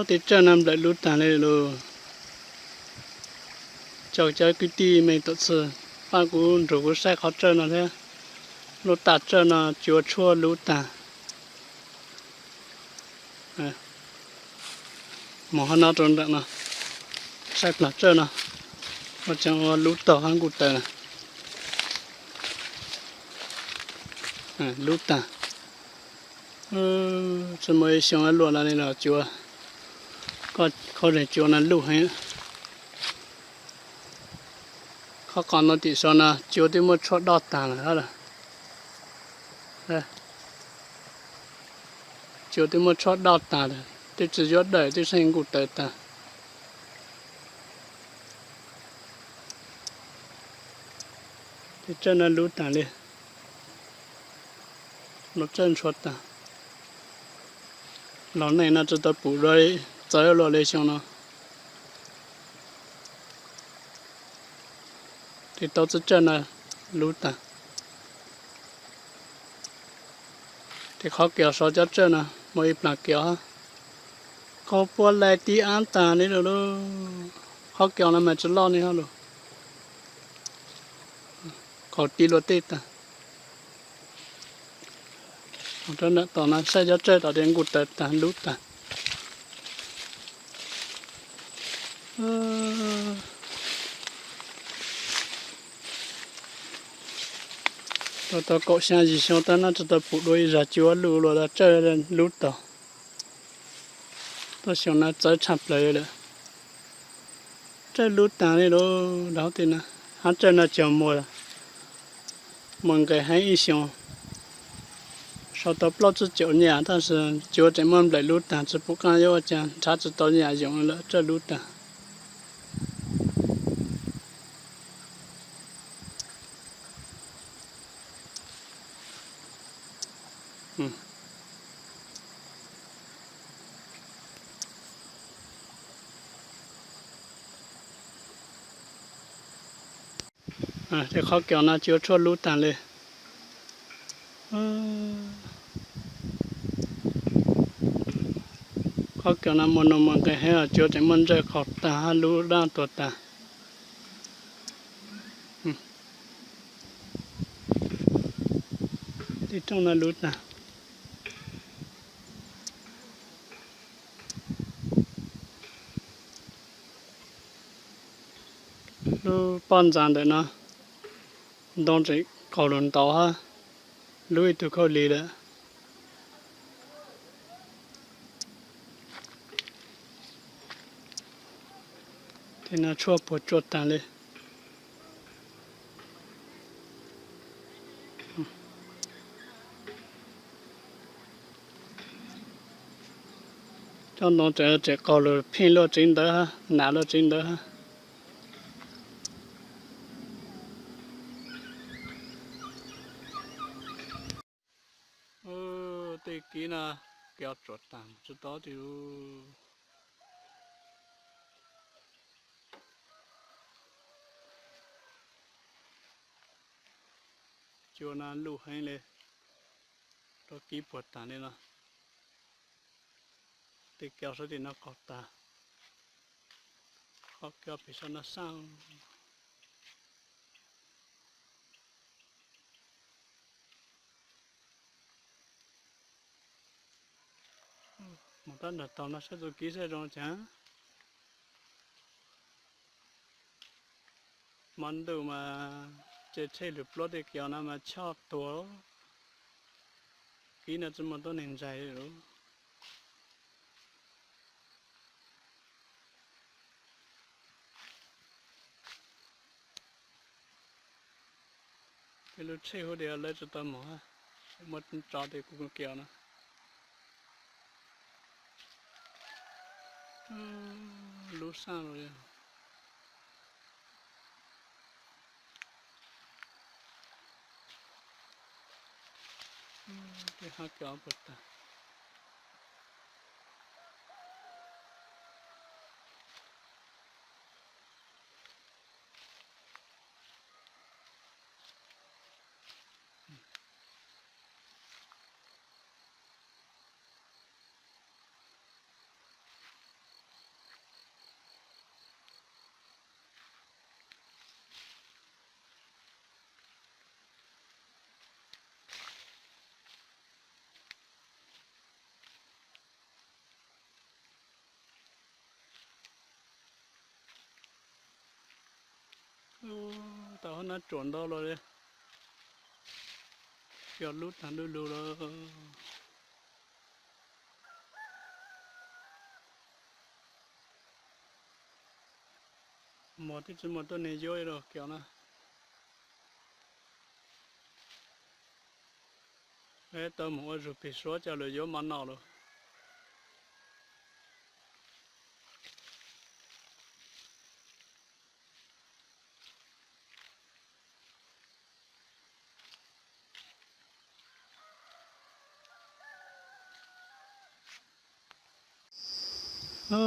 Tej tsawj no nplawm lub tag li lawm. Cov kwv tij me tom txwv pab kuv nrug kuv saib qhov tsawj no thiab. Lub tag tsawj no cua tshuaj lub tag. Mus hov no rau nram no, saib plag tsawj no, ua tseeb ua lub tag hab nkuj taws. Lub tag, tsis muaj ib xyoo luaj li los cua, koj khaub zeeg cua no luj heev. Qhov qos no tim saum no cua twb muab tshuaj doj tag lawm. Cua twb muab tshuaj doj tag lawm, twb tsis yuav dawm twb seej nkuj taws tag. Tej tsawj no luv tag li, luv tsawj ntshua tag. Los neej no tsis tau pum dua, txawv luaj li xyoo no. Tej tau txawj tsawj no luv tag. Tej qhov kios saum cov tsawj no muaj ib plag kios, qaug puab lais tib ab tag li lawm lauj. Qhov kios no mas tsis loj li hab lauj, qaug tib luaj tej tag. Rau nram tom no saib cov tsawj tom tej nkuj taws tag luv tag. Tau tau kaum xya yim xyoo tab no tsis tau pum dua ib zag cua luj luaj, tsawj luv tag. Tuaj xyoo no txawv tshaj plaws lawm. Tsawj luv tag li lawm, rau tej no, hab tsawj no cog muag, muag nqis heev ib xyoo, sau tau plaub tsib caug nyiaj tab sis cua tseem muab nplawm luv tag, tsis pum qaab yuav ua cas, nrhav tsis tau yam yoom lawm, tsawj luv tag. Tej qhov kios no cua tshuaj luv tag li. Qhov kios no muaj nuj muaj nqis heev, cua tseem muab ntsawj qaug tag hab luv dab tuag tag. Tej rooj no luv tag. Lub pob ntxa ntawm no ntoo tseem qaug lug ntaus hab luv ib tug khaub lig lawm. Tej no tshuaj puag tsuaj tag li. Cov ntoo tseem qaug lug pheej luaj tsev ntawd hab, nam luaj tsev ntawd hab. Tej kiv no kios tsuam tag tsis tau ti lu. Cua no luj heev li, rau kiv puag tag li no. Tej kios sawv tim no qaug tag, qhov kios pem saum no xaj. Mus tab nrag taug no saib tus kiv saib zoo cas. Hmo ntuj mas ces tshej lug pluab tej kios no mas choj tuag. Kiv no tsis muaj tuab neeg ntsaig li. Tej lub tshej huv diav lawv tsis tau mus, muab tso tej kios no. Lub saj los yog tej hab kios puag tag. tawm hauv nab tsuam ntau los li, cov lub tag lub lug los. Mos twb tsis muaj tuab neeg yuav li los kiag na. Tau mus ua zug pem suav coj lug yuav mov noj lawm.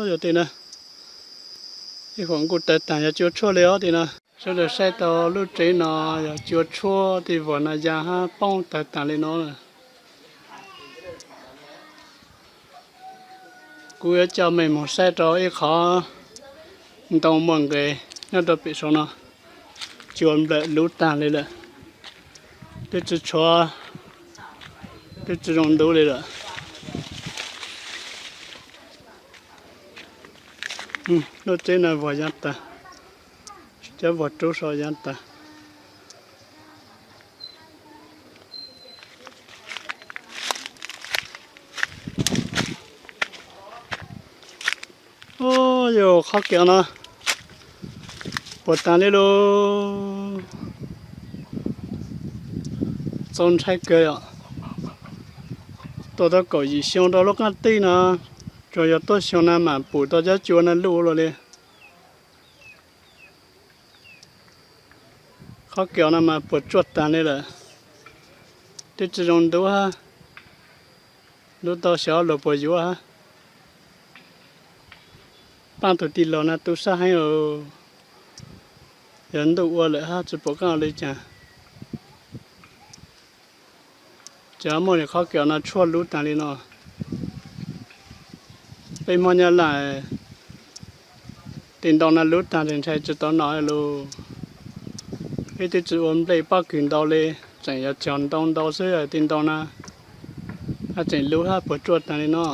Yog tej na, ib huam nkuj tawv taag yog cua tshuaj li os tej na. Sawv daws saib tau lub tsev no yog cua tshuaj tej vuas no ya hab poob tawv taag li no. Kuv yuav coj mej moog saib rau ib qhov ntoo muaj nqis nyob rau pem saum no, cua nplawm lub taag li lawm, twb tsi tshuav, twb tsi zoo ntub li lawm. Lub tsev no vuag ya tag, cov vuag rub so ya tag. Ub, yog qhov kiaus no puas taag li lauj. Txaus ntshai kawg yom. Tuaj tau kaum yim xyoo rau lub qaab teb no, tsuas yog tuab xyoo na mam pum tau cov cua no luj luaj li. Qhov kiaus no mas puas tsuaj taag li lawm, twb tsi zoo ntub hab, ntub tau xyov luag puas yuav hab. Paab tug tij laug no tu sab heev, yog ntuj ua lawm hab tsi pum qaab ua li cas. Tseem muaj li qhov kiaus no tshuaj lub taag li no. Peb Hmoob Nyab Laj tej ntoo no lub taag tes ntshai tsi tau noj lauj. Peb twb tsi ua nplej pob kws ntau li, tseem yog cog ntoo ntau xwb, tej ntoo no tseem lub hab puas tsuaj taag li no.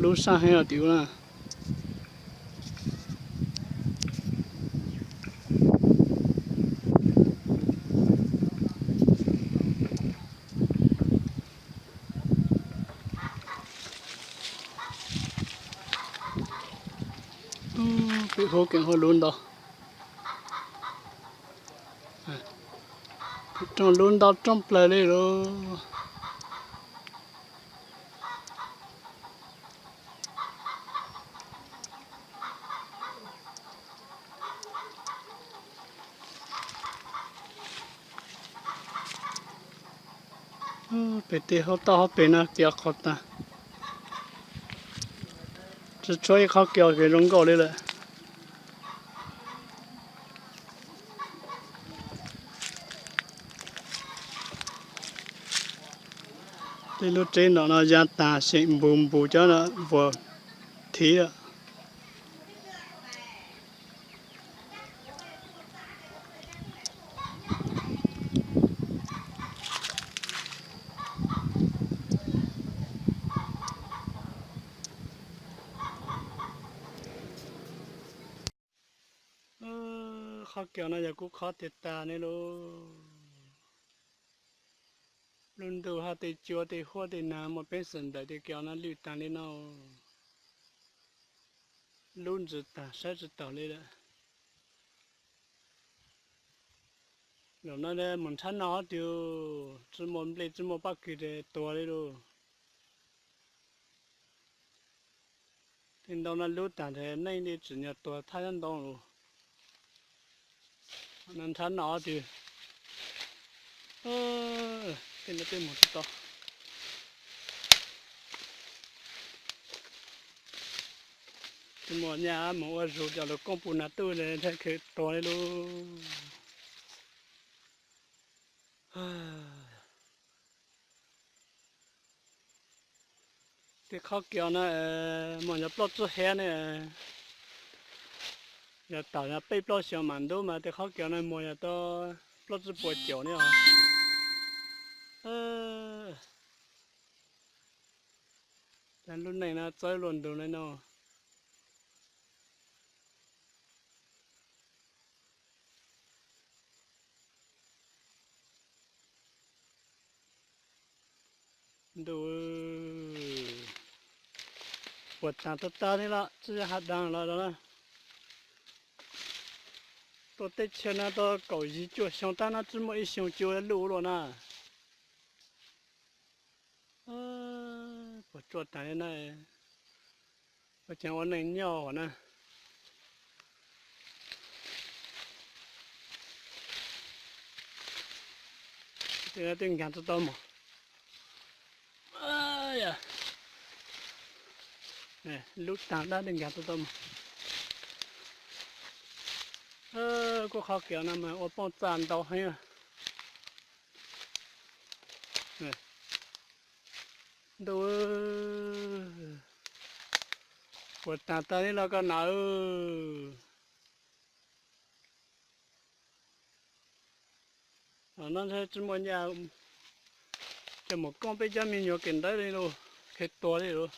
Lub sab heev os tim ub na. Peb hub keem hub lub ntau, rooj lub ntau rooj plaws li lauj. Pem tej hauv toj hauv pes no kiaus qhuav taag, tsi tshuav ib qhov kiaus zoo nkauj li lawm. Tej lub tsev ntawm no ya taag seem npus npus cov vuas thiv lawm. Qhov kiaus no yog kuv qhov tiag tag ne lauj. Lub ntuj hab tej cua tej huab tej nag muaj peev xwm nplawm tej kiaus no lwj taag li no, lub ntsws taag saib tsi taus li lawm. Zaum no mus nrhab noj hab twg, tsi muaj nplej tsi muaj pob kws tes tuag li lauj. Tej ntoo no lub taag tes neej li tsim nyog tuag thaj nyob ntoo lawm. Nrhab noj hab twg, tej no tej mus tsi tau. Tsi muaj nyaj mus ua zug coj lug koob pum nas tuj tes ntshai khaws tuag li lauj. Tej qhov kiaus no muaj yog plaub tsib hab ne, yog tawm yog peb plaub xyoos mam ntub mas tej qhov kiaus no muaj yog tau plaub tsib puas caum ne os. Lub neej no txawb luaj ntug li no. Ntuj, puas tag tag tag li los tsis yog hav dang los na. Tuaj teb chaws no tau kaum yim cuaj xyoo tab no tsis muaj ib xyoo cua luj luaj na. Puas tsuaj tag li na. Ua cas ua neeg nyob na. Tej nkaag tau tau mus. Lub tag dab tej nkaag tau tau mus. Kuj qhov kiag no mas ua pooj txaj ntau heev. Ntuj, puas tag tag li los koj nam. No tsis muaj nyaj, ces mus koob peb cov me nyuam kev ntawd li lauj, kev tuag li lauj.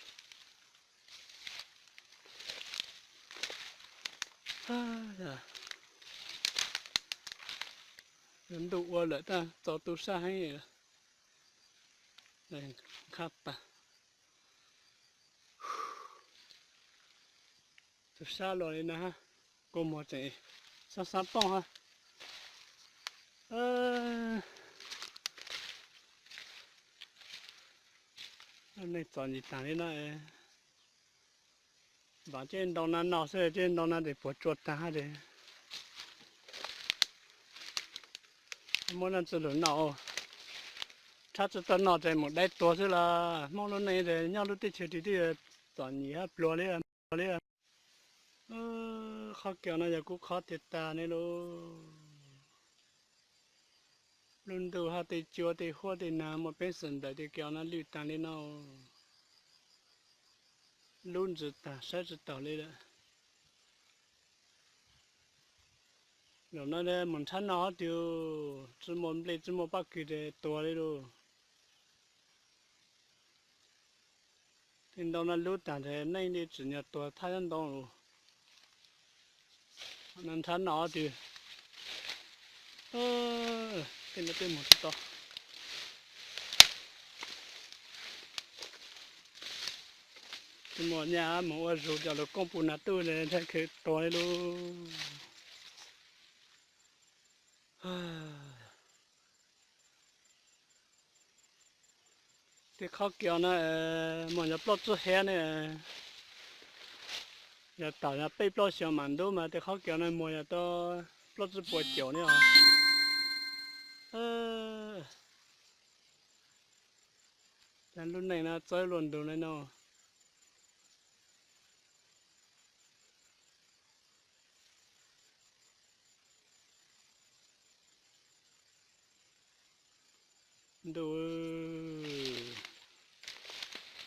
Ntuj ua lawm tab txaus tu sab heev. Nqhab tag. Tu sab los li na, kua muag tseem xab xab pooj ha. Neeg txom nyem tag li no, vam cej ntoo na no xwb, cej ntoo na ces puas tsuaj tag ha ces. Muaj leej twg lug noj, rhab tsis tau noj ces mus dai tuag xwb los Hmoob lub neej ces nyob lub teb chaws twg twb txom nyem hab pluag li, pluag li. Qhov kiag no yog kuv qhov tiag tag ne lauj. Lub ntuj hab tej cua tej huab tej nag muaj peev xwm nplawm tej kiag no lwj tag li no. Lub ntsws tag saib tsis taus li lawm. Zaum no mus nrhab noj hab tiag, tsis muaj nplej tsis muaj pob kws ces tuag li lauj. Tej ntoo no lub tag ces neeg li tsim nyog tuag thaj ntoo lauj. Nrhab noj hab tiag. Tej no tej mus tsis tau. Tsis muaj nyaj mus ua zug coj lug koob pum nas tuj ntshai kheev tuag li lauj. Tej qhov kiag no muaj yog plaub tsib hab ne, yog tawm yog peb plaub xyoos mam ntub mas tej qhov kiag no muaj yog tau plaub tsib puas caum ne os. Lub neej no txawb luaj ntug li no. Ntuj,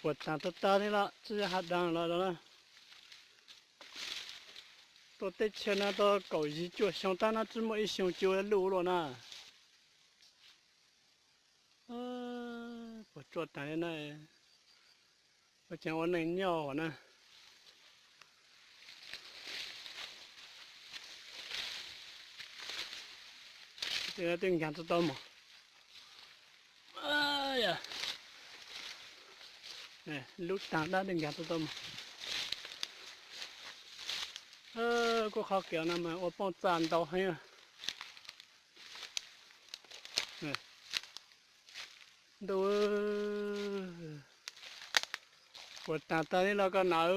puas tag tag tag li los tsis yog hav dang los na. Tuaj teb chaws no tau kaum yim cuaj xyoo tab no tsis muaj ib xyoo cua luj luaj na. Puas tsuaj tag li na. Ua cas ua neeg nyob na. Tej nkaag tau tau mus. Lub tag dab tej nkaag tau tau mus. Kuj qhov kiag no mas ua pooj txaj ntau heev. Ntuj, puas tag tag li los koj nam.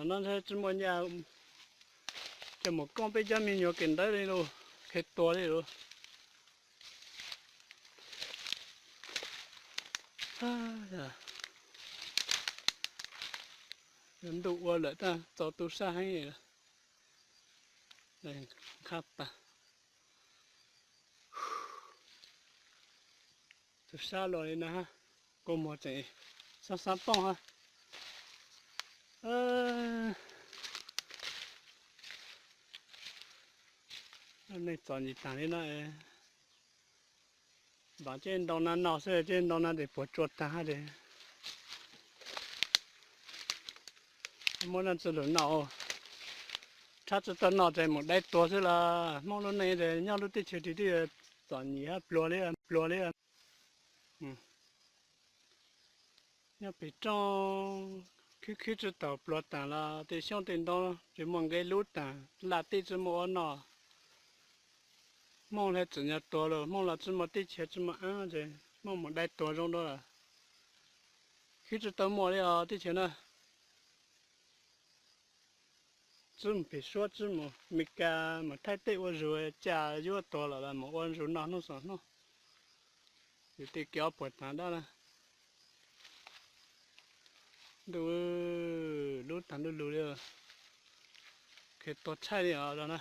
No tsis muaj nyaj, ces mus koob peb cov me nyuam kev ntawd li lauj, kev tuag li lauj. Ntuj ua lawm tab txaus tu sab heev. Nqhab tag. Tu sab los li na, kua muag tseem xab xab pooj ha. Neeg txom nyem tag li no, vam cej ntoo na no xwb, cej ntoo na ces puas tsuaj tag ha ces. Muaj leej twg lug noj, Tab tsis tau noj ces mus dai tuag xwb las. Hmoob lub neej ces nyob lub teb chaws twg twb txom nyem hab pluag li, pluag li. Nyob pem roob, khwb khwb tsis taus pluag taag los tej xyoob tej ntoo tsis muaj nqe lub taag, laj teb tsis muaj ua noj. Hmoob hla txwm nyog tuag lawm, Hmoob los tsis muaj teb chaws tsis muaj aab ces Hmoob mus dai tuag zoo dua lawm. Khwb tsis tau muaj li os teb chaws na. Txwb mus pem suab, txwb mus Meskas mus Thaib teb ua zug, ca yuav tuag lawm los mus ua zug noj hnub xaus hnub. Yus tej kev ob puas taag dab na. Ntuj, lub taag ntuj lug li. Khe tuag tshaib li os na.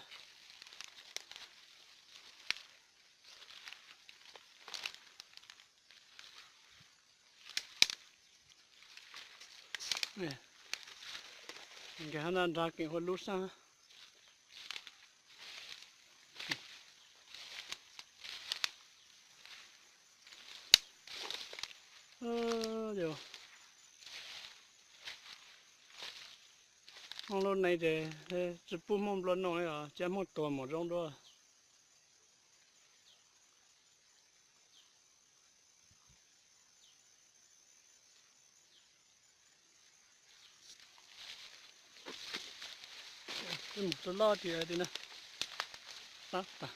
Nkag hab nrag keem hua lub sab. Yog Hmoob lub neej ces tsis pub Hmoob nplua nuj li os, cab Hmoob tuag mus zoo dua. Mus txog loj tiag tiag na. Tab tas.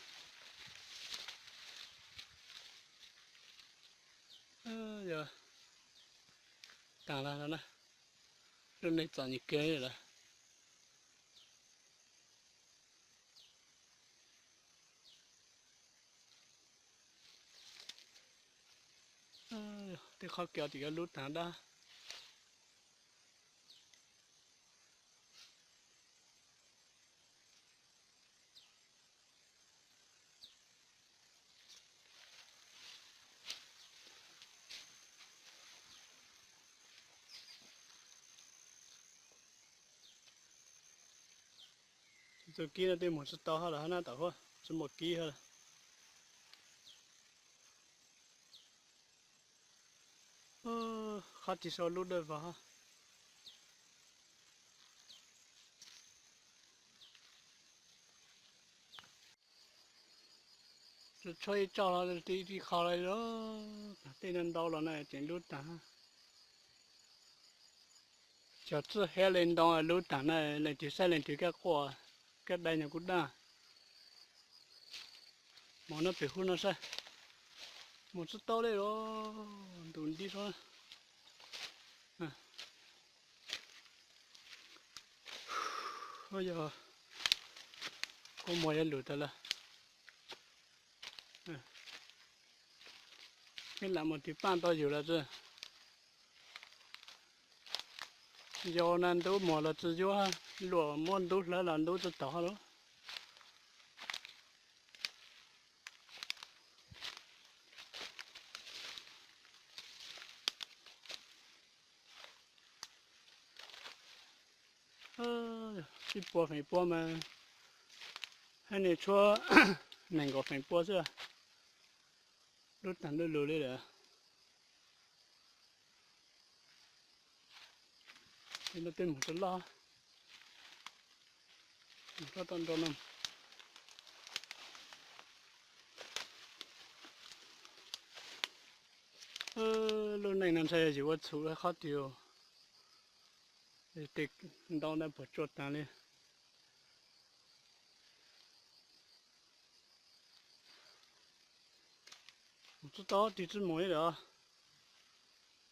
Yog taag lawm na. Lub neej txom nyem kawg lawm. Tej qhov kev tim yuav lub taag dab. Txuj kib no twb mus tsis tau hab los hab na, tam huab tsis muaj kib hab. Qhov tig sau lub dawb vog. Tshuav ib tsob los ib qho los, tej no ntau los na tseem lub taag. Cog txij hiab le ntoo lub taag na, leej twg saib leej twg kaj quaj, kaj dai nyuag kuj daj. Mus no pem hub no saib, mus tsis tau li os, ntus nti sab. Yog kua muag yuav lug tas lawm. Peb lam mus tiv paaj tau yug lawm tsi. Yau na ntub muag los tsi yuav, luaj muab ntub hlawv los ntub tsi taus hab lauj. Ib puas feem pua mas, hab niag tshuab nees nkaum feem pua xwb. Lub taag lub lug li lawm. Tej no tej mus tsis loj, mus tau nrau no. Lub neej no ntshai yus ua txhum qhov twg, tej ntau ntawd puas tsuaj taag li. Mus tsis tau twg tsis mus li lawm,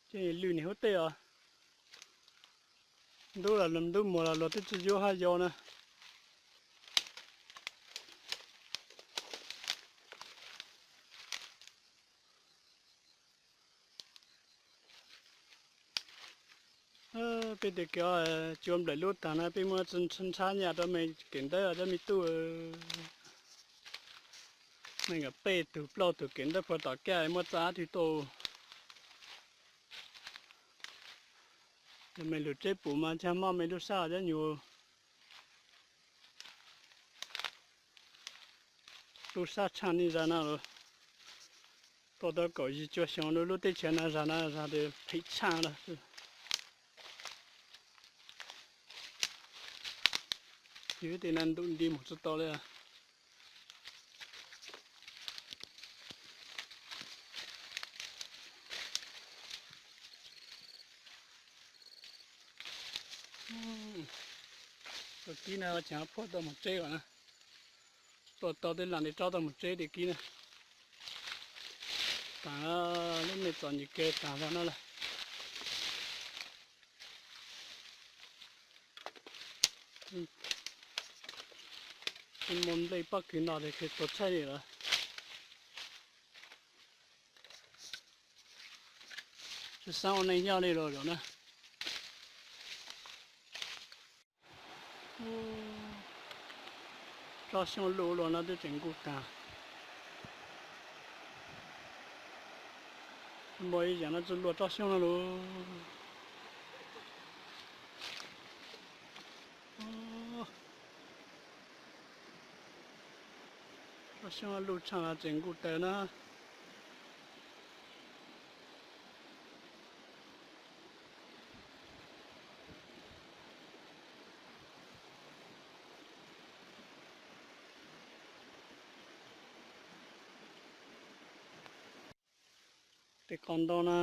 ces lwj niag hub tej os. Ntub los ntub muag los luag twb tsis yuav hab yau na. Peb tej kev tsis ua nplaim lub taag na, peb muab ntshaw nyaj rau me kev ntawd cov me tub. Me nkawd peb tug plaub tug kev ntawd puag tom kaj muab txaj twg tau. Yog me lug tseb pum mas ntsag mob me lub sab cov nyuag. Lub sab tshaaj nej zag na los, tuaj tau kaum yim cuaj xyoo lub, lub teb chaws na zag na zag phem tshaaj lawm. Yog ib teg na ntuj nti mus tsis tau li. Tus kib no tseem phuaj tau mus tseb os na. Tuaj tau tej las nti rov tau mus tseb tus kib na. Taag, lub neej txom nyem kawg taag zog na lawm. Tsis muaj nplej pob kws noj ces tuag tshaib li lawm. Tsis xav ua neej nyob li los zaum na. Tsob xyoob luj luaj no twb tseem nkuj taag. Muaj ib yaam no tsi luaj tsob xyoob no lauj. Tsob xyoob luj tshaj los tseem nkuj taws na. Tej qos ntoo na,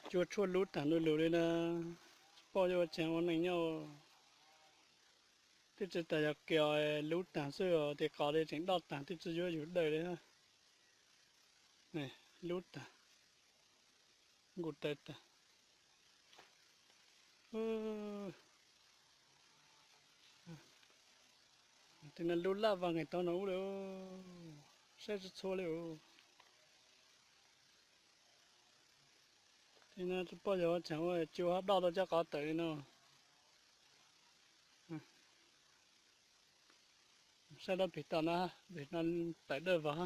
cua tshuaj lub taag lug lug li na, tsis paub yuav ua tsev ua neej nyob. Twb tsis tas yog kiag lub taag xwb, tej qos li tseem doj taag twb tsis yuav yug dawj li. Lub taag, nkuj taws taag. Tej no lub laj vag nqis tau no ub li, saib tsis txhua li. Tej no tsis paub yog ua tseem ua cua ho doj tau cov qos tawm li no. Saib dab plig toj na, plig no tawm dawj vog.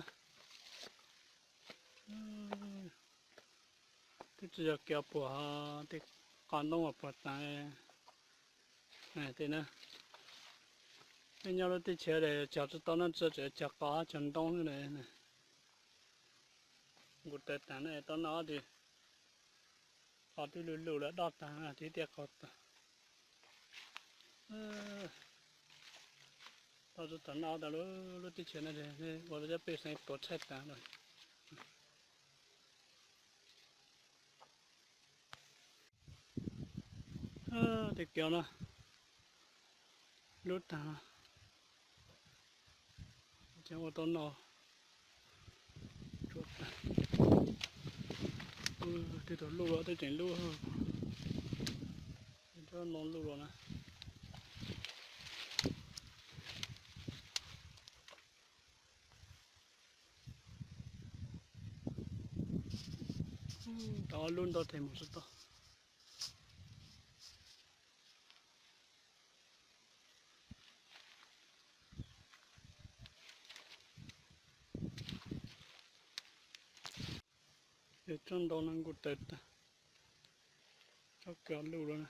Twb tsis yog kiag puag, tej qos ntoo uas puag taag. Tej na, peb nyob lub teb chaws es cog tsis tau noj txiv, tseem cog qos cog ntoo xwb na. Nkuj taws taag na, tau noj tiag. Qos twb luj luj lawm, doj taag, tib tiaj qaug taag. Tau tsis tau noj tas lub teb chaws no, ua rau cov pej xeem tuag tshaib taag lawm. Tej kiav no lub taag, tseem ua tau noj. Tej tug luj los twb tseem lub, tej ntoo luj los na. Tau ob lub ntau tes mus tsis tau. Tsob ntoo no nkuj taws tag, tsob kawg luj lawm na.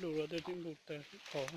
Luj los tej tseem nkuj taws qaug.